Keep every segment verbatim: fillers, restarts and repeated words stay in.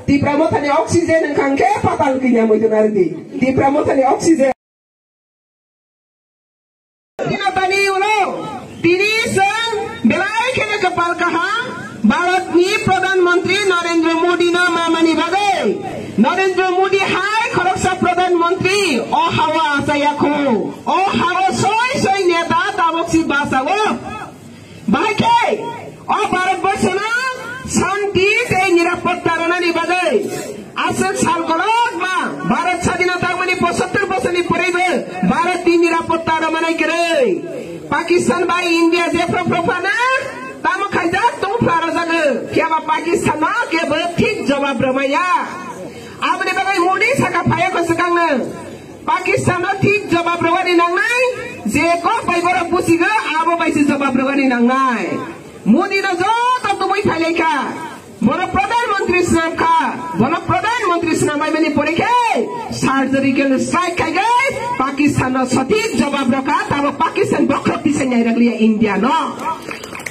Tipra Motha ni oxygen wngkha hing khe patal kini amoi tona rwdi. Tipra Motha ni oxygen. Tini tani ulo, tini chwng belai kheno kwpal kaham, Bharat ni Pradhan Mantri Narendra Modi no mamani bagwi. Narendra Modi hai khoroksa Pradhan Mantri o ha-o achai ya kho. O ha-o soi soi neta tabok si basa o. Bahai khe, o Bharat borso no santi tei nirapotta rwnani bagwi aswk sal kolokma Bharat sadhina tangmani pochattor bosor ni pore bo Bharat ni nirapotta rwmanai kwrwi. Pakistan bai India jephru phru phano tamo khaijak tong phla rwjago, phiyaba Pakistan no kebo thik jobab rwmaya. Aboni bagwi Modi saka phaiya kho swkang no. Pakistan no thik jobab rwani nangnai, je kok bai borok busigo, abo bai se jobab rwani nangnai. Modi no joto tubui phailaikha, bono Pradhan Mantri swnam kha, bono Pradhan Mantri swnam bai mani pore khe surgical strike khaiwi Pakistan no sothik jobab rwkha, tamo Pakistan bokhorok tisai nairakliya India no.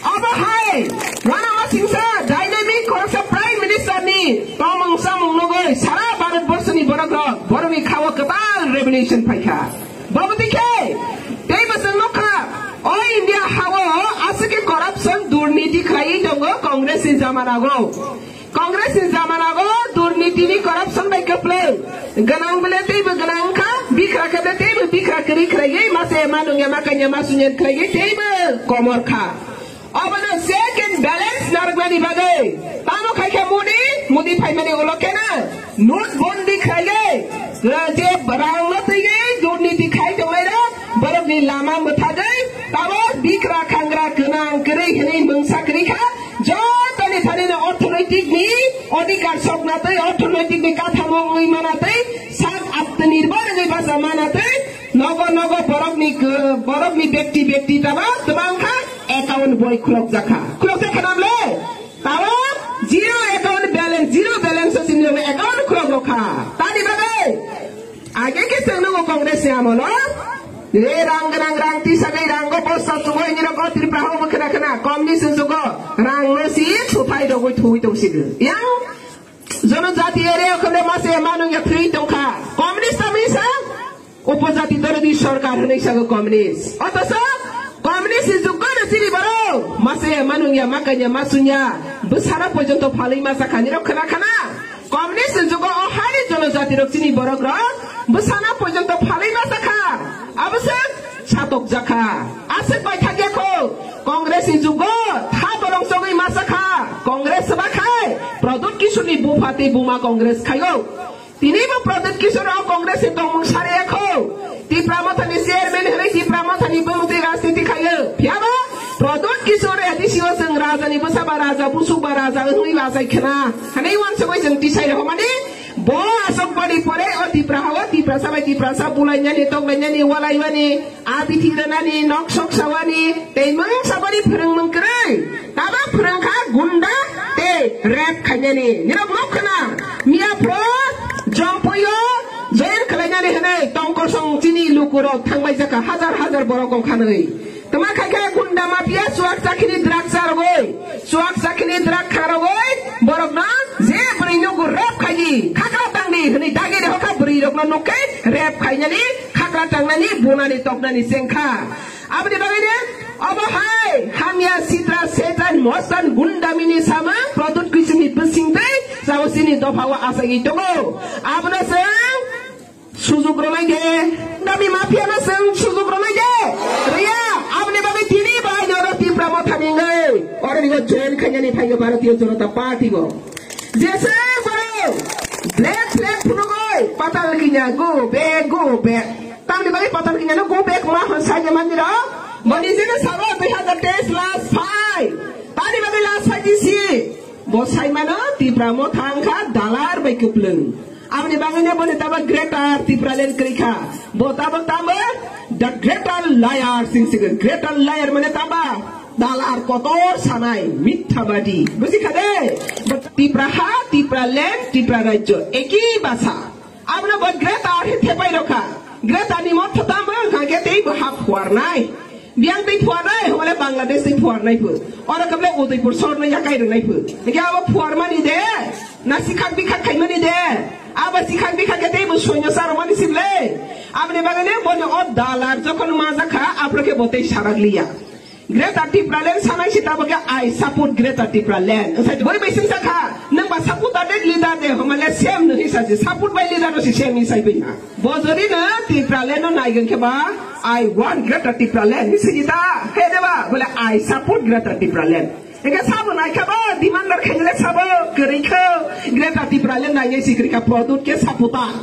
Obo hai, uanama singsa dynamic khoroksa Prime Minister ni tongmung samung nugwi sara Bharat borso ni borok rok, borok ni khao kwtal revolution phaikha. Bobo twi khe, teibo chwng nukha, o India ha-o aswk khe corruption, durniti khlaiwi tongo Congress ni jamana go. Congress ni jamana go durniti ni corruption bai kwplwng. Gwnang bole teibo gwnang wngkha, bikra khe bole teibo bikra kwrwi khlaiwi, ma se ma nungya ma kanya ma sunya khlaiwi teibo komor kha. Obono check and balance narwknani bagwi tamo khai khe Modi, Modi phaimani ulo kheno note bondi khlaiwi, je rang no twiwi durniti khai tongnai rok, borokni lama mwthagwi, tamo bikra khangra gwnang kwrwi hwnwi mungsa kwrwi kha, jotoni thani no orthonoitik ni odhikar sokna twi, orthonoitik ni kathamo wngwi mana twi, sak atmanirbhor wngwi bacha mana twi, nogo nogo borokni, borokni bekti bekti tamo twbang kha, account boi khulokjakha. Khulokjakha na bole? Tamo zero account balance, zero balance o chini rok account khulok rokha. Tani bagwi? Age khe chwng nungo Congress ni amolo. Re rang gwnang rang tisagwi rang go bosta chugwi nini rok o Tripura hao bo khna khna. Communist ni jugo rang no si suphai rogwi thuwi tong sigo. Yang Jonojati area o khwlai ma se ma nungya thwi tongkha. Communist tamo sa? Upojati dorodi sorkar hwnwi sago communist. Othocho communist ni juggo no chini borok ma se ma nungya, ma kanya, ma sunya, bwsano porjonto phalwi ma sakha, nini rok khna khna. Communist ni juggo o haini jonojati rok chini borok rok bwsano porjonto phalwi ma sakha. Abo se satok jakha. Aswk bai thakya kho. Congress ni juggo tha borok chongwi ma sakha. Congress ma khai Pradyut Kishore ni bupha tei buma Congress khaio. Tini bo Pradyut Kishore o Congress ni tongmung sari ya kho. Tipra Motha ni chairman hwnwi Tipra Motha ni bumung twi rajniti khaio. Phiya bo Pradyut Kishore A D C o chwng raja ni bwsa ba raja, busuk ba raja wngwi ba achai khna. Hwnwi uansugwi chwng tisai rw mani bo aswk boni pore o Tipra ha o Tiprasa bai Tiprasa bulainani, toklainani, walaimani. Abithi rwnani, nok sok sawani, tei mungsa boni phwrwngmung kwrwi. Tamo phwrwng kha gunda tei rape khainani. Nirok nok khna, miya phro, Jampui o, join khlainani hwnwi tongkosong chini lukurok thangbai jakha hajar hajar borok ongkhanwi. Tma khai khe gunda mafia chuak chakhini drug charogwi, chuak chakhini drug kharogwi, borokno je bwrwi nugo rape khaidi, khakra tangdi hwnwi dagi rehokha bwrwi rokno nukhe rape khainani, khakra tangnani, bunani, toknani chengkha. Aboni bagwi ni obo hai hamya sitra setan mostan gundamini samung Pradyut Kishoreni bwsing tei chao chini dopha o achaiwi tongo. Abono chwng sujuk rwnai de, gundami mafia no chwng sujuk rwnai de. Riya, aboni bagwi tini bai no oro Tipra Motha ni wngwi oro ni join khainani phaio Bharatiya Janata Party o. Jesa boro black flag phunugwi patal kinya go back, go back. Tamni bagwi patal kinya no go back ma hwn sai mani rok. Bo ni jene sabo dui hazar teis last phai. Tani bagwi last phai di si. Bo sai mano Tipra Motha wngkha dalar bai kwplwng. Aboni bagwi no boni tabo greater Tipraland kwrwi kha. Bo tabo tamo the greater liar sing sigo. Greater liar mane tamo dalar kotor sanai mithabadi. Buji kha de? Bo Tipra ha, Tipraland, Tipra rajyo. Eki basa. Abono bo greater he thepai rokha. Greater ni motto tamo wngkha khe tei bo ha phuarnai. Biyang tei phuarnai, hwnmale Bangladesh tei phuarnai phu. Oro kable Udaipur sorno yakai rwnai phu. Hingke abo phuarmani de. Na sikhak bikhak khaimani de. Abo sikhak bikhak khe teibo soino charomani sible. Aboni bagwi ni boni o dalar jokhon majak kha, aphuru khe bo tei sarak liya. Greater Tipraland sanai si tabo khe I support Greater Tipraland. Boi bai singsa kha, nang ba support ade leader de, homale same no hisa se support bai leader no si same hisa bai na. Bo jodi no Tipraland no naigen khe ba, I want Greater Tipraland. Hisa di ta, he de ba, bole I support Greater Tipraland. Eke sabo nai khe bo, demand bar khe le sabo, kwrwi khe, Greater Tipraland nai si kwrwi kha Pradyot khe supporter.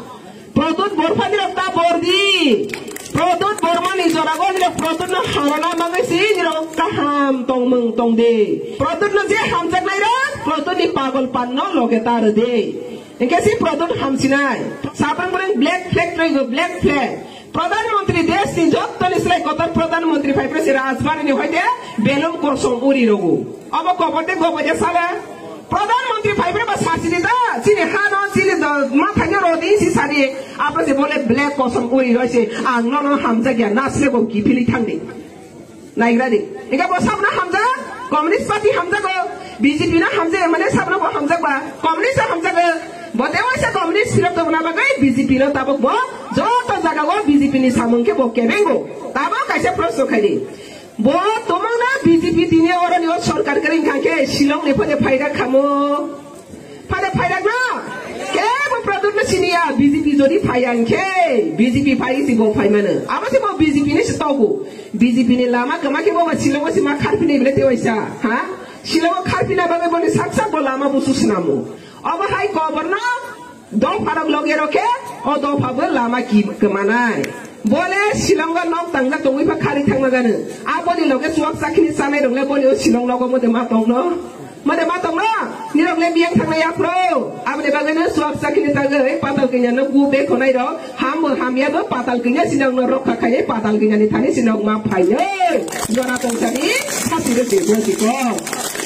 Pradyot borpha nirok ta bor di. Pradyot bormani jora go nirok Pradyot no harana bagwi si nirok kaham tongmung tong di. Pradyot no je hamjaknai rok, Pradyot ni pagol pan no loge ta rw di. Hingkhe si Pradyot hamsinai. Sabrang brang black flag rwgo, black flag. Pradhan Mantri desh ni joto ni slai kotor Pradhan Mantri phai phre si Rajbari ni hoite belum kosom uri rogo. Obo kobor de gobo de sale. Pradhan Mantri phai phre ba sasi di ta, chini ha no, chini do, ma thai no rodi si sadi. Abo se bole black kosom uri roi se, ang nono hamjak ya, nasle bo kiphilwi thang di. Naigra di. Hingkhe bo sabno hamjak, Communist Party hamjago, B J P no hamjak, mane sabno bo hamjak ba, Communist o hamjago. Bo tei waisa Communist phirok tongna bagwi B J P no tabuk bo joto jaga o B J P ni samung khe bo kebengo. Tabuk kaisa proshno khai di. Bo tomung no B J P tini oro ni o sorkar kwrwi wngkha khe Shillong ni phade phairak khamo. Phade phairak no? Kebo Pradyot no sini ya, B J P jodi phai ya hingkhe, B J P phai si bo phai mano. Abo se bo B J P ni se togo. B J P ni lama kwma khe bo ba Shillong o se ma kharphinai bole tei waisa, ha? Shillong o kharphina bagwi boni sak sak bo lama busu snamo. Obo hai kobor no dopha rok loge rok khe, o dopha bo lama ki kwmanai. Bole Shillong o nok tangjak tongwi pha khari thangma gano. Aboni loge chuak chakhini chanai rok le boni o Shillong nogo mode ma tong no. Mode ma tong no. Nirok le biyang thangnai yaphro. Aboni bagwi no chuak chakhini tangwi patal kanya no gu be khonai rok. Hambo hamya bo patal kanya sinok no rokha khai patal kanya ni thani sinok ma phai no. Jora tong sani khasi rok de bo si ko.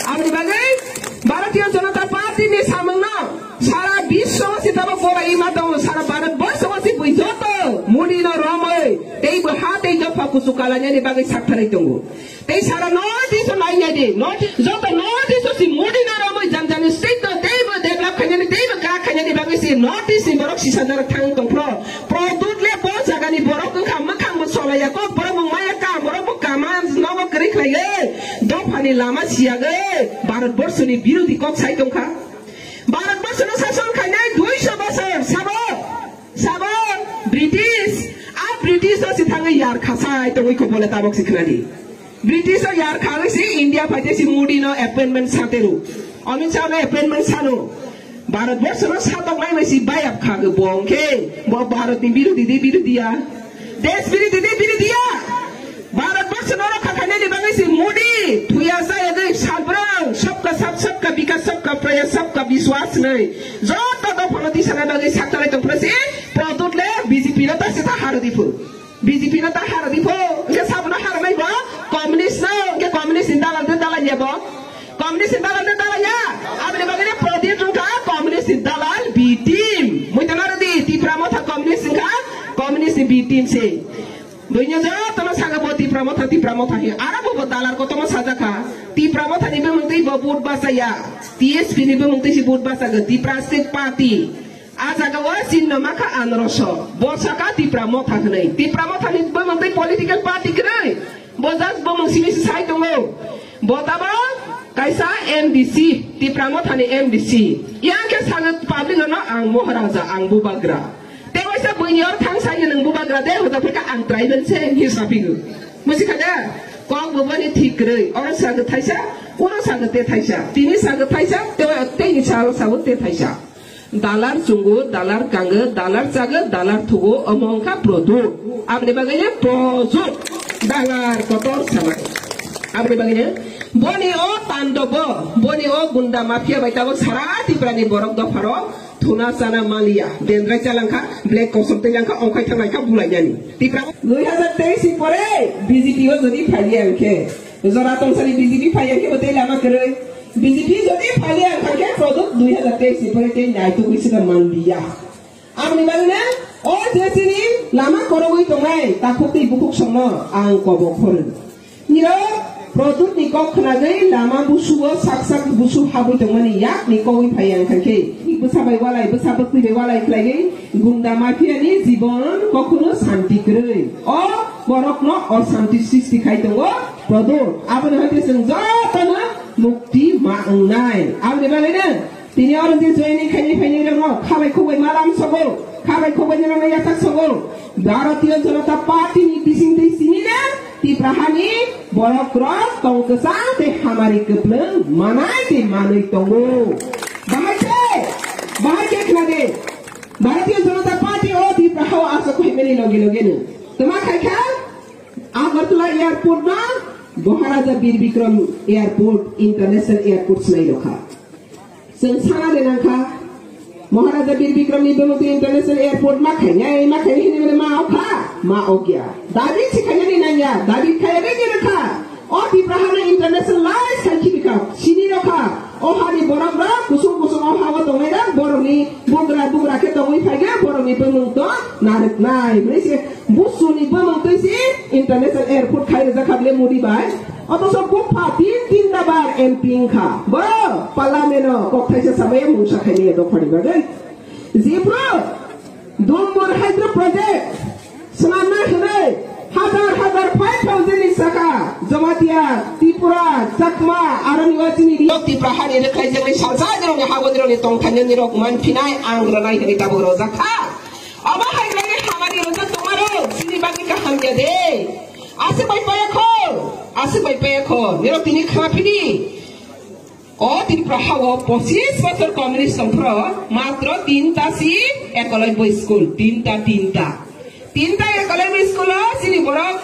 Aboni bagwi Bharatiya Janata Party ni samung no sara biswo o si tabo borai ma tongo, sara Bharat borso o si bui joto Modi no romwi tei bo ha tei dopha kusu kalainani bagwi saktharwi tongo. Tei sara North East o nai nai di, North, joto North East o si Modi no romwi jani jani state no tei bo develop khainani, tei bo ka khainani bagwi si North East ni borok sisa jora thang tong phro. Pradyot le bo jaga ni borok wngkha, mwkhang bo solai ya, kok borok bo maya ka, borok bo kama nogo kwrwi khlai ye. Dopha ni lama siya ye, Bharat borso ni birodhi kok sai tong kha. Bharat borso no sason khainai duiso bosor, sabo, sabo, British, a British o si thangwi yar khasai tongwi kho bole tabok si khna di. British o yar khawi si India phai te si Modi no appointment sa teru. Amit Shah no appointment sanu. Bharat borso no satok nai bai si bayap kha bo hwnkhe, bo Bharat ni birodhi de birodhi ya. Desh birodhi de birodhi ya. Bharat borso no rokha khainani bagwi si Modi thuya chaya de salbrang sabka sath, sabka bikas, sabka prayas, sabka biswas nai. Joto dopha no tisana bagwi saktalai tong phro si, Pradyot le B J P no ta se ta haro di phu. B J P no ta haro di phu, hingke sabo no haro nai bo, communist no, hingke communist ni dalal de dalal ya bo. Communist ni dalal de dalal ya. Aboni bagwi no Pradyot wngkha communist ni dalal B team. Muitu no rw di, Tipra Motha communist wngkha, communist ni B team se. Buino joto no saga bo Tipra Motha, Tipra Motha hi. Aro bo, bo dalal kotomo sajak kha. Tipra Motha ni bumung twi bo vote bachaya. T S P ni bumung twi si vote bachago, Tiprasik Party. A jaga o chini no ma kha anroso. Bo saka Tipra Motha hwnwi. Tipra Motha ni bumung twi political party kwrwi. Bo just bumung simi se sai tongo. Bo tabo kaisa M D C, Tipra Motha ni M D C. Yang khe sago public no ang Moharaja, ang Bubagra. Tei waisa buini or thang sai nwng Bubagra de, hoda phai kha ang tribal se hwnwi saphigw. Musi kha de, kok bo boni thik kwrwi. Oro sago thaisa, oro sago te thaisa. Tini sago thaisa, tei, tei ni salo sago te thaisa. Dalar chungo, dalar kango, dalar chago, dalar thugo, omo wngkha Pradyot. Aboni bagwi no Pradyot. Dalar kotor sanai. Aboni bagwi no boni o tandobo, boni o gunda mafia bai tabok sara Tripura ni borok dopha rok thuna chana maliya. Dendrai chalangkha, black kosom tei langkha, ongkhai thanglai kha bulai nani. Tripura dui hazar teis ni pore B J P o jodi phaiya hwnkhe, jora tongsani B J P phaiya hwnkhe bo tei lama kwrwi. B J P jodi phaiya hwnkhe Pradyot dui hazar teis ni pore tei naitugwi sida manliya. Aboni bagwi no o je chini lama korogwi tongnai takhuk tei bukhuk songno ang kobo khoro. Nirok Produt ni kok khnagwi lama busu o sak sak busu habwi tongmani yak ni kogwi phai ya wngkha khe, bwsa bai walai, bwsa bwkwi bai walai khlaigwi gunda mafia ni jibon kokhuno santi kwrwi. O borokno osanti sristi khai tongo Produt. Aboni hai khe chwng jotono mukti ma wngnai. Aboni bagwino tini oro je joining khainai phainai rokno khabai khogbai malam sogo, khabai khogbai nirokno yasak sogo. Bharatiya Janata Party ni bising twi simi na Tipra hani borok rok tong kwchang tei hamari kwplwng manai tei manwi tongo. Bahai se, bahai khe khna de. Bharatiya Janata Party o Tipra hao aswk hoimani loge loge no tma khai kha? Agartala airport no Maharaja Bir Bikram Airport, International Airport swlai rw kha. Chwng sana de nang kha, Maharaja Bir Bikram ni bwmung twi International Airport ma khainai, ma khainai hinwi mane ma ok kha, ma ok ya. Dabi se khainani nang ya, dabi khaiya de khe kha. O Tipra ha no internationalize khai khibi kha, sini rw kha. O ha ni borok rok kusung kusung o ha o tongnai rok, borok ni bugra bugra khe tongwi phai khe, borok ni bwmung to narwk nai. Hwnwi se Busu ni bwmung twi se International Airport khai rijak kha bile Modi bai. Otoso bupha tin tinta bar M P wngkha. Bo Parliament o kok thaisa samaya mungsa khainai ya dopha ni bagwi. Jephru Dumbur Hydro Project swnamna hwnwi hajar hajar five thousand ni saka Jamatia, Tripura, Chakma, aroni o chini Ri-, Tipra ha ni rwkhlai jagwi salsa nirok ni habo nirok ni tongthai nirok manphinai ang rwnai hwnwi tabuk rojak kha. Abo hai khlai khe hamari rojak tongma rok chini bagwi kaham ya de. Aswk bai paya kho, aswk bai paya kho. Nirok tini khna phidi. O Tripura ha o pochis bosor communist tong phro matro tinta si ekolai boi school, tinta, tinta. Tinta ekolai boi school o chini borok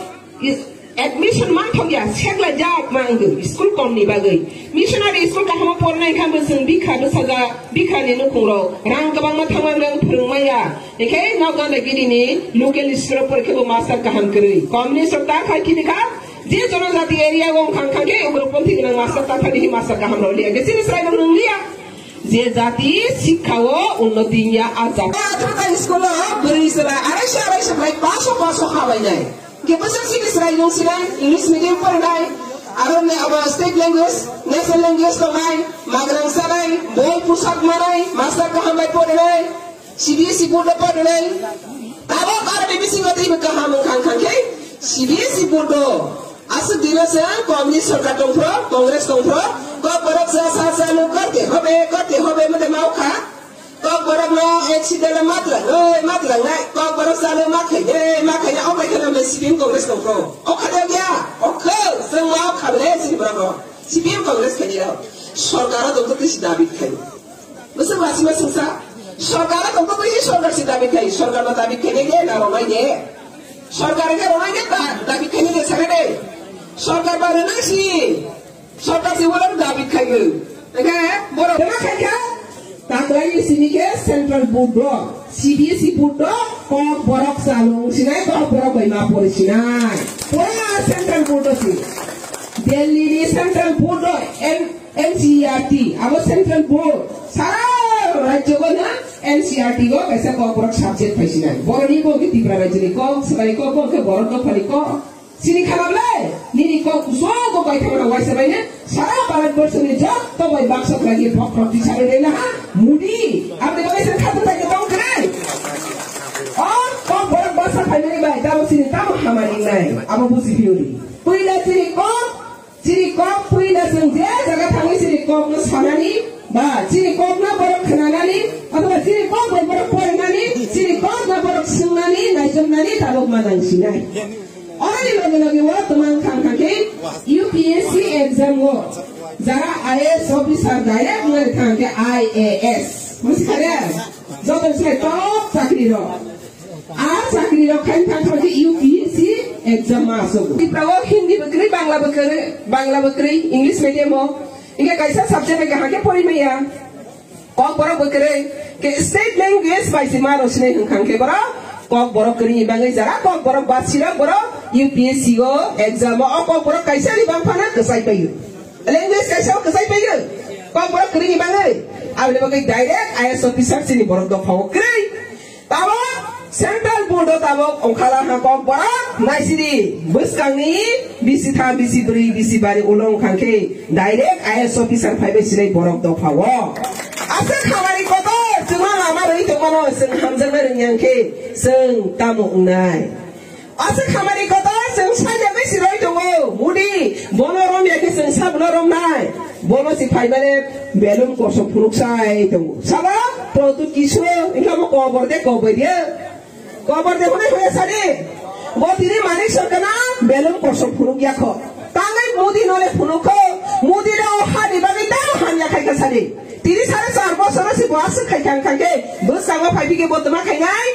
Admission manthok ya, seklaijak ma wngwi, school kom ni bagwi. Missionary school kaham o pornai kha bo chwng bikha bwsaja, bikha ni nukhung rok rang kwbangma thangma rang phwrwngmaya. Hwnkhe nok ganda gini ni local school o porikhe bo master kaham kwrwi. Kom ni sok ta khai khini kha, je jonojati area o wngkha wngkha khe ugroponthi gwnang master ta thani hi master kaham rok liya. Khe chini chwrai rok nwng liya. Je jati sikha o unnoti ya a jati. Athrotai school o bwrwi chwla arai se arai se bai paso paso khabainai. Hwnkhe bwswk chini chwrai nung sinai, English medium porinai, aro ni abo state language, national language tongnai, magrang sanai, boi pusak manai, master kaham bai porinai, C B S E board o porinai. Tabok aro ni bisingo teibo kaham wngkha wngkha khe C B S E board o. Aswk dino se ang Communist sorkar tongphro, Congress tongphro, Kokborok sa sa sa no korte hobe, korte hobe mode mau kha. Kokborok no accident no matlang, oi matlang nai, Kokborok sa no ma khai de, ma khai de, o bai khana mle C P M Congress tongphro. O kha de ya, o khe, chwng ma o kha le, chini borok no. C P M Congress khai de rao. Sorkar o tongthok tei si dabi khai. Bwswk lasima swngsa. Sorkar o tongthok tei si sorkar si dabi khai. Sorkar no dabi khai de, na rao mai de. Sorkar khe rao mai de, da-, dabi khai de, sare de. Sorkar ba rao nai si. Sorkar si borok dabi khai o. Hwnkhe borok ma khai kha? Taklai sini khe central board o, C B S E board o, Kokborok chalung sinai, Kokborok bai ma pori sinai. Pura central board o si. Delhi ni central board o, M-, N C E R T, abo central board. Sara rajyo o na N C E R T o kaisa Kokborok subject phai sinai. Borok ni bo khe Tipra rajyo ni kok, Swrai kok, bo khe borok dopha ni kok. Chini khanam le, nini kok kusugo kaithama rok waisa bai ne, sara Bharat borso ni joto bai baksa khlai ye bokhorok tisari rwna ha, Modi, aboni bagwi se khatung thai khe tong khe nai. O, Kokborok baksa phaimani bai, tamo chini tamo hamari nai, abo buji phiyori. Puila chini kok, chini kok puila chwng je jaga thangwi chini kok no sanani, ba chini kok no borok khnanani, othoba chini kok bai borok porinani, chini kok no borok swngnani, naichomnani, tabok ma nang sinai. Oro ni loge loge o twmang thang thang khe U P S C exam o jara I A S officer direct wngmani thang khe I A S. Buji kha de? Joto ni slai top chakri rok. A chakri rok khaini thang thang khe U P S C exam ma aswk. Tipra o Hindi bo kwrwi, Bangla bo kwrwi, Bangla bo kwrwi, English medium o. Hingke kaisa subject bai kaham khe pori maya. Kokborok bo kwrwi, khe state language bai se ma rw sinai hwnkha khe borok Kokborok kwrwi ni bagwi jara Kokborok ba sirok borok U P S C o exam o, o Kokborok kaisa ni bang phano kwchai paio. Language kaisa o kwchai paio. Kokborok kwrwi ni bagwi. Aboni bagwi direct I A S officer chini borok dopha o kwrwi. Tamo central board Ro tabok ongkhala ha kok borok naisidi, bwskang ni bisi tham, bisi brwi, bisi bari ulo wngkha khe direct I A S officer phaibai sinai borok dopha o. Aswk hamari kotor chwngno lama rwi tongmano chwng hamjakna rwngya khe chwng tamo wngnai? Aswk hamari kotor chwng saida bisi rwi tongo, Modi bono romya khe chwng sabono romnai. Bono si phaimane belum kosom phunuk sai tongo. Sabo Pradyut Kishore, wngkha bo kobor de kobor ye. Kobor de hwnwi hwnwi sadi. Bo tini Manik Sarkar no belum kosom phunuk ya kho. Tangwi Modi no le phunuk kho. Modi le o ha ni bagwi tamo hamya khai kha sadi. Tini sare char bosor no si bo aswk khai kha wngkha khe bwskango phai phi khe bo tma khainai?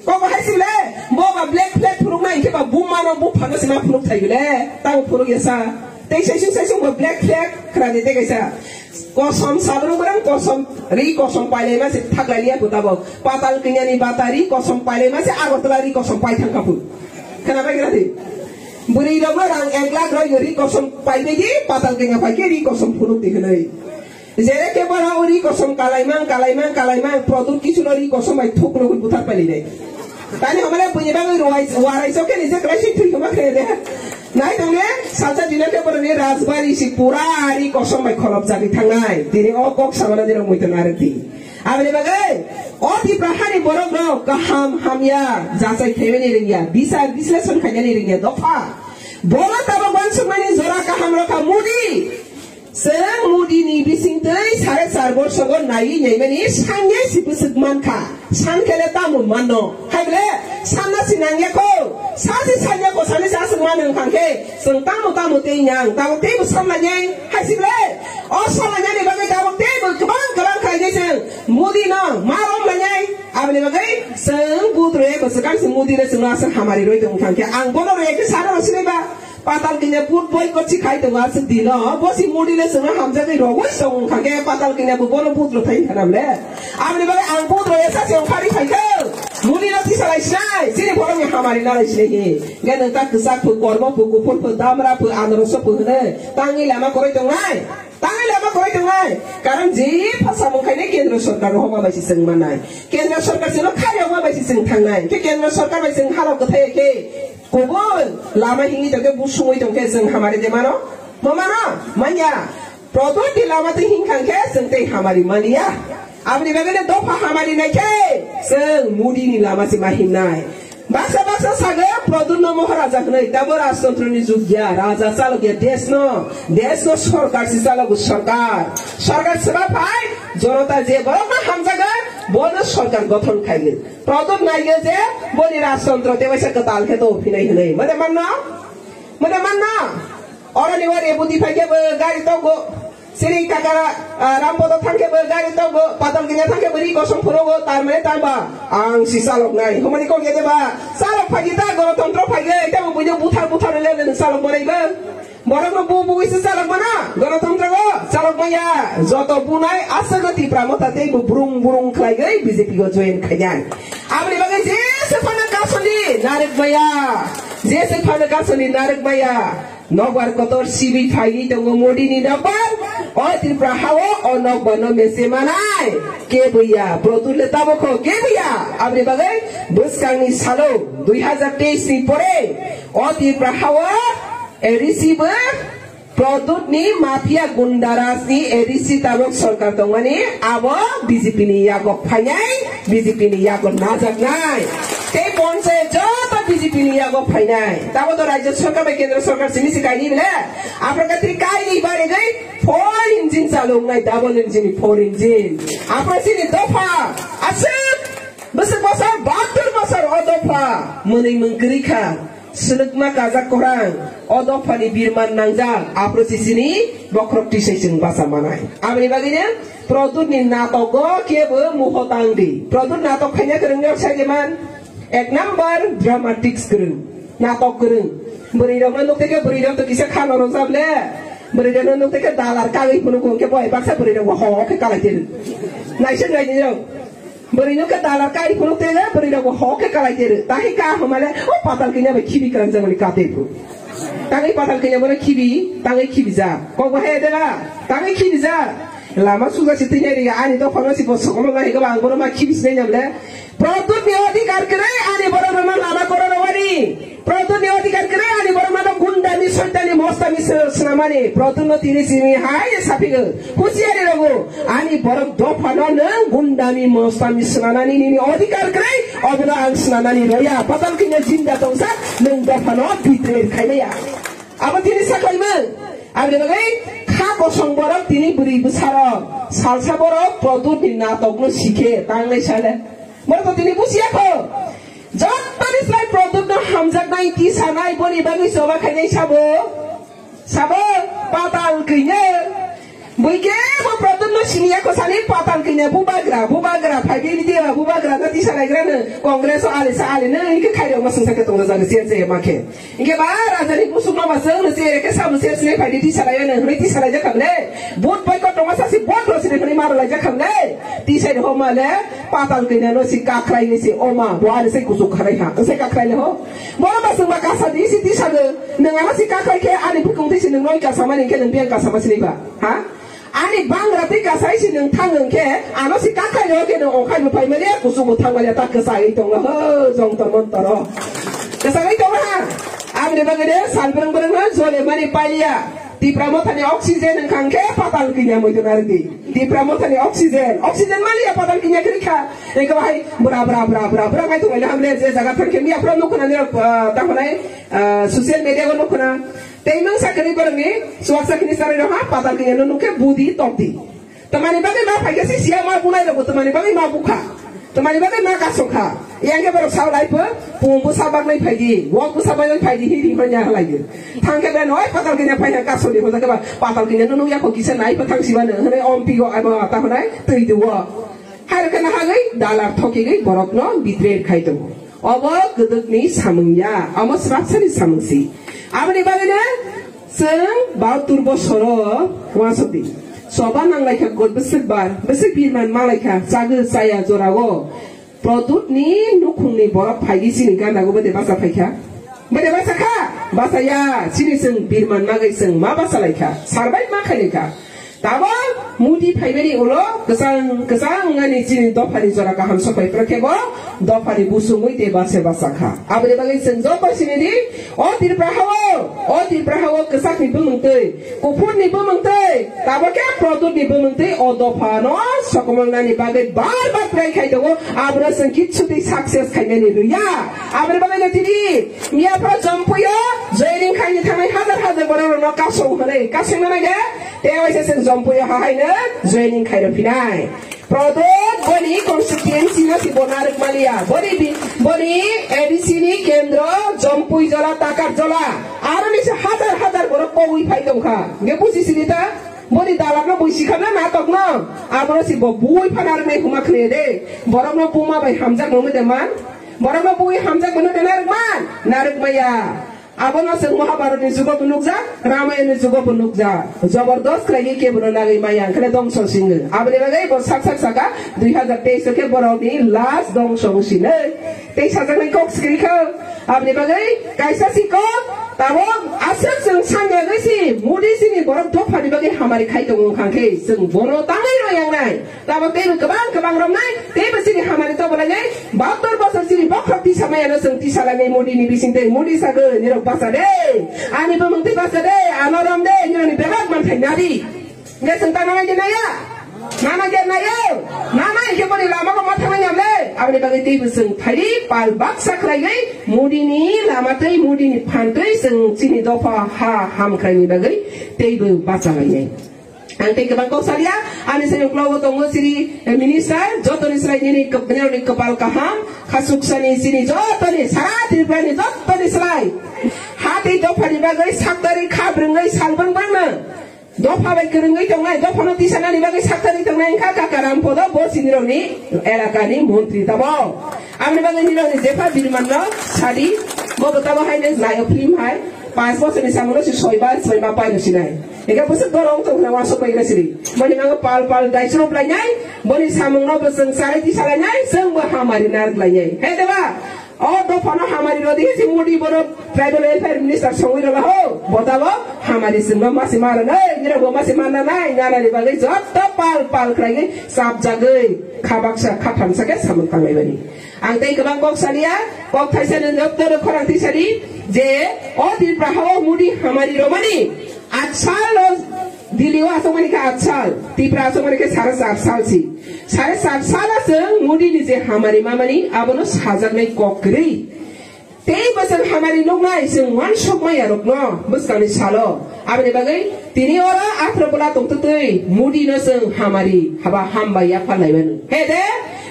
Kok bo hai si le, bo ba black flag phunuk nai khe ba buma no bupha no si ma phunuk thai le. Tamo phunuk ya sa. Tei saisung saisung bo black flag khna di tei kaisa. Kosom sabrung brang kosom ri kosom pailai ma se thaklai liya kho tabo. Patal kanya ni bata ri kosom pailai ma se Agartala ri kosom pai thang kha phu. Khna bai gra di. Bwrwi rok no rang ek lakh roi ri kosom pai bai di, patal kanya pai khe ri kosom phunuk di hwnwi. Jere khe bora o ri kosom kalai mang, kalai mang, kalai mang, Pradyut Kishore no ri kosom bai thuk no buthar pailai nai. Tani hamale bwini bagwi ruwai, warai sok khe ni je klai si thwi khe ma khe de. Nai tong le, salsa dina khe borok ni rajbari si pura ri kosom bai kholop jagwi thangnai. Tini o kok samana dino muitu narwk di. Aboni bagwi, o Tipra hani borok rok kaham hamya, jachai khaimani rwngya, bisar bisleshon khainani rwngya dopha. Bono tabok uansukmani jora kaham rokha Modi. Chwng Modi ni bisingtwi sare char borsogo naiwi naimani sanye si bwswk mankha. San khe le tamo manno. Hai bole, sanna si nangya kho. Sa si sanya kho, sani sa swk mano wngkha khe, chwng tamo tamo tei nang, tamo tei bo samlainai. Hai si bole, o samlainani bagwi tamo tei bo kwbang kwbang khainai chwng Modi no ma romlainai. Aboni bagwi chwng vote rwya kho, swkang se Modi le chwngno aswk hamari rwi tong wngkha khe, ang bono rwya khe sano sinai ba. Patal kanya vote boycott si khai tongo aswk dino. Bo si Modi le chwngno hamjagwi rogwi tong wngkha khe, patal kanya bo bono vote rw thai kha na bole. Aboni bagwi ang vote rwya sa se ongkhari phai khe. Modi no tisa lai sinai, chini borok ni hamari na lai sinai hi. Hingkhe nwng ta kwchak phu, kormo phu, kuphur phu, damra phu, anoroso phu hwnwi tangwi lama kwrwi tongnai. Tangwi lama kwrwi tongnai. Karon je pha samung khainai kendro sorkar no homa bai se chwng mannai. Kendro sorkar chwngno kharwi homa bai se chwng thangnai. Khe kendro sorkar bai chwng halok kwthai khe Kubun lama hingwi tongkhe, busungwi tongkhe, chwng hamari de mano? Mo mano? Manya. Pradyut ni lama twi hingkha khe chwng tei hamari manya. Aboni bagwi no dopha hamari nai khe chwng Modi ni lama se ma hingnai. Baksa baksa sago Pradyut no Maharaja hwnwi, tamo rajtontro ni jug ya, raja chalok ya desh no, desh no sorkar se chalogo, sorkar. Sorkar swba phai, jonota je borok no hamjago, bono sorkar gothon khaigwi. Pradyut naiyo je boni rajtontro tei waisa kwtal khe tong phinai hwnwi. Mode manno? Mode manno? Oro ni ori buti phai khe bo gari tongo. Sini kaka, ah, Rampodo thang khe bo gari tongo. Patal kanya thang khe bo ri kosom phunukgo. Tar mane tang ba? Ang si chalok nai. Humani kok ya de ba? Chalok phai di ta, gonotontro phai di. Tamo buino buthar buthar le le chalok bo nai ba? Borok no bu bui se chalok mano, gonotontro o chalok maya, joto bunai aswk no Tipra Motha tei bo burung burung khlaiwi B J P o join khainai. Aboni bagwi je se phano kasoni narwk maya, je se phano kasoni narwk maya, nokbar kotor sibi phaiwi tongo Modi ni nokbar, o Tripura ha o, o nokbar no mese manai, kebo ya, Pradyut le tabok kho, kebo ya, aboni bagwi bwskang ni salo, dui hazar teis ni pore, o Tripura ha o, A D C bo Pradyut ni mafia gunda raj ni A D C tabok sorkar tongmani abo B J P ni yago phainai, B J P ni yago najaknai. Tei ponchayat joto B J P ni yago phainai. Tabo to rajya sorkar bai kendra sorkar simi se kaini bile. Aphro katri kaini bari gai four engine chalungnai, double engine ni four engine. Aphro sini dopha aswk bwswk bosor, bahatur bosor o dopha mwnwi mung kwrwi kha. Swlwkma kajak kwrang, o dopha ni birman nangjak, aphro sisini bokhorok tisai chwng bacha manai. Aboni bagwi no Pradyut ni natok o kebo muho tang di. Pradyut natok khaina kwrwng no sai de man. Ek number dramatics kwrwng, natok kwrwng. Bwrwi rok no nuk tei khe bwrwi rok to kisa khano rwjak le. Bwrwi rok no nuk tei khe dalar kagwi phunuk khe bo hai baksa bwrwi rok bo ho khe kalai tei rw. Naisik nai di rok. Bwrwi no khe dalar kai phunuk tei le, bwrwi rok bo ho khe kalai tei rw. Tahi ka homa le, o patal kanya bai khibi kwrang jagoni ka tei phu. Tangwi patal kanya bono khibi, tangwi khibi ja. Kok bo he de ba, tangwi khibi ja. Lama suja si twi nai ri ya, ani dopha no si bo sokono nai hwnkhe ba ang bono ma khibi sinai nam le. Pradyut ni odhikar kroi ani borok rokno lama koro rwani. Pradyut ni odhikar kroi ani borok rokno gundami soitani mostami se-, snamani. Pradyut no tini chini hai saphigo. Husiari rogo. Ani borok dophano nwng gundami mostami snanani nini odhikar kroi. Obono ang snanani roya. Patal kini jinda tongsa nwng dophano betray khaimaya. Abo tini sakhlaimung. Aboni bagwi kha kosong borok tini bwrwi bwsarok, salsa borok Pradyut ni natok no sikhe tanglai sale. Borok to tini busiya kho. Joto ni slai Pradyut no hamjaknai, tisanai, boni bagwi choba khainai sabo. Sabo, patal kini. Bui khe bo Pradyut no siniya kho sani patal kini bubagra, bubagra, phai bini dia, bubagra no tisalaigra no, Congress o alisa ali no, hingkhe khairok ma sungsa khe tongna jaga siya je ma khe. Hingke ba raja ni busuk no ba chwng no chere khe sabo se sinai phai di, tisalai ya no hwnwi tisalai jak kha le. Vote boycott tongma sa si vote rw sini hwnwi maro lai jak kha le. Tisai rw ma le, patal kini no si kakrai ni si oma, bo ani se kuchuk khanai ha, se kakrai le ho. Bo ba chwng ba kasa di si tisa go, nwng ano si kakrai khe ani bukung twi si nwng noi kasa mani khe nwng biang kasa ma sinai ba. Ha? Ani bangra twi kasai si nwng thang hwn khe, ano si kakhai no khe nwng ongkhai bo phai mani, kuchuk bo thang mani, ta kwchai tong ho, jong tong mon toro. Kwchai tong ha. Aboni bagwi de sal breng breng no jole mani paliya. Tipra Motha ni oxygen wngkha hwn khe patal kinya moi tong ari di. Tipra Motha ni oxygen, oxygen maliya patal kinya khe kha. Eko hai bra bra bra bra bra ngai tong le hamle je jaga thang khe miya phra nukhna ni, ah, ta honai, ah, social media o nukhna. Tei mangsa kwrwi borokni chuaksa khini chari rok ha, patal kini no nukhe budi tokdi. Tamani bagwi ma phaikhe si siya ma bunai rokbo tamani bagwi ma bukha. Tamani bagwi ma kasokha. Yang khe borok sao lai pho, pung bwsa baknai phaidi, wak bwsa baknai phaidi, hi ri manya halai di. Thang khe bai noi patal kini phai thang kasoni hoja khe ba, patal kini no nukya kho kisa nai pho thang siba no, hwnwi ompi go abo ta honai, twi di wo. Hai rok khe na hagwi dalar thokigwi borokno betray khai tongo. Obo kwdwkni samung ya, omo srapsani samung si. Aboni bagwino chwng bahattur bosoro uansukdi. Choba nanglaikha kot bwswk bar, bwswk birman malaikha, chagwi chaya jorao. Pradyutni nukhungni borok phaigwi chini ganago bwdai bacha phaikha. Bwdai bacha kha, bacha ya, chini chwng birman magwi chwng ma bacha laikha, survive ma khai laikha. Tabo Modi phaimani ulo kwchang kwchang ani chini dophani jora kaham sokpai phra khe bo dophani busungwi tei base basa kha. Aboni bagwi chwng joto sini di, o Tripura hao, o Tripura hao kwchakni bumung twi, kuphurni bumung twi, tabo khe Pradyutni bumung twi o dophano sokomolnani bagwi bar bar try khai tongo, abono chwng kichu twi success khaimani rwya. Aboni bagwi no tini miya phra Jampuio joining khaini thangnai hajar hajar borok rokno kasong hwnwi kasong nai de. Tei waisa chwng Jampuio ha haino joining khairok phinai. Pradyut boni constituency no si bo narwk maliya. Boni bi-, boni A D C ni kendro Jampui jola, Takar jola. Aro ni se hajar hajar borok kogwi phai tongkha. Hingke buji sini ta, boni dalak no bui sikha na natok no. Abono si bo bui pha narwk nai huma khne de. Borok no buma bai hamjak mano de man. Borok no bui hamjak mano de narwk man. Narwk maya. Abono chwng Mahabharat ni jugo bo nukjak, Ramayana ni jugo bo nukjak. Jobordos khlaiwi kebo no nagwi maya, hwnkheno dongso singwi. Aboni bagwi bo sak sak saka, dui hazar teis o khe borok ni last dongso wng sinwi. Tei sajaknai kok swkri kha. Aboni bagwi kaisa si kok, tabok aswk chwng sangya gwi si, Modi chini borok dophani bagwi hamari khai tongo wngkha khe, chwng bono tangwi rw yangnai. Tamo teibo kwbang kwbang romnai, teibo chini hamari tobolainai, bahattor bosor chini bokhorok tisa maya no chwng tisa lainai Modi ni bising tei Modi sagwi nirok bacha de, ani bumung twi bacha de, ano rom de, nirok ni bebak manthai nadi. Hingke chwng ta nanai de naya? Nanai de naya? Nanai hingke boni lama bo ma thangnai yam le? Aboni bagwi teibo chwng phaidi pal baksa khlaiwi Modi ni lama twi, Modi ni phan twi chwng chini dopha ha hamkrai ni bagwi teibo bacha lainai. Ang tei kwbang kok salia, ani sai uklau o tongo chini, eh, minister, joto ni slai nini kop-, nini kwpal kaham, khasuksani chini joto ni, sara Tripura ni joto ni slai. Ha tei dopha ni bagwi saktari kha brwngwi sal brwng brwng no. Dopha bai kwrwngwi tongnai, dopha no tisa nani bagwi saktari tongnai wngkha Kaka Ram Podo, bo chini rok ni elaka ni montri tabo. Aboni bagwi nini rok ni jepha birman no sadi, bo bo tabo hai ne nai o film hai. Panch bosor ni samung no se soi bar, soi ma pai no sinai. Hingke bwswk borok wng tong khna uansuk pai gra siri. Boni nango pal pal daichrup lainai, boni samung no bo chwng charai tisa lainai, chwng bo hamari narwk lainai. He deba? O dopha no hamari ro di, se Modi boro tribal welfare minister songwi ro la ho. Botabo hamari chwng no masi ma ro nai, nirok bo masi ma na nai, nana ni bagwi joto pal pal khlaiwi chapjagwi kha baksa kha thamsa khe samung tanglai bani. Ang tei kwbang kok saliya, kok thaisa ni joto no khorang tisari je o Tripura ha o Modi hamari romani atsal o Delhi o asongmani khe atsal, Tripura asongmani khe sare char sal si. Sare char sal a chwng Modi ni je hamari mamani, abono sajaknai kok kwrwi. Tei bo chwng hamari nuknai chwng uansukmai yarokno bwskangni salo. Aboni bagwi tini oro athro bola tongtwtwi Modi no chwng hamari haba hambai yapha laiwanu. He de,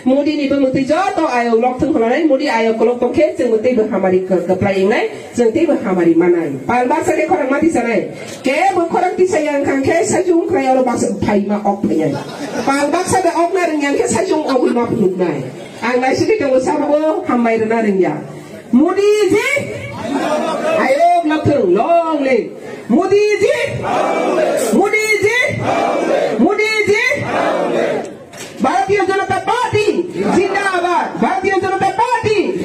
Modi ni bwmwtwi joto ayok lok thwng hwnanai, Modi ayok kolok tongkhe chwng teibo hamari kwplai wngnai, chwng teibo hamari manai. Pal baksa khe khorang ma tisanai. Kebo khorang tisa yang khang khe saichung krai oro baksa phaima ok phainai. Pal baksa de ok na rwng yang khe saichung ok ma phunuknai. Ang naisingwi tongo sabo hambai rwna rwngya. Modi ji! Ayok lok thwng long live! Modi ji! Modi ji! Modi ji! Bharatiya Janata Party zindabad! Bharatiya Janata Party!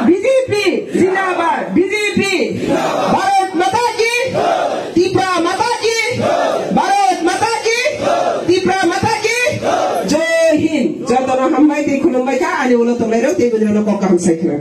B J P zindabad! B J P! Bharat Mata ki! Tipra Mata ki! Bharat Mata ki! Tipra Mata ki! Jai Hind! Jotono hambai tei khulumbai kha, ani ulo tongnai rok tei bini ulo kok kaham sai khna.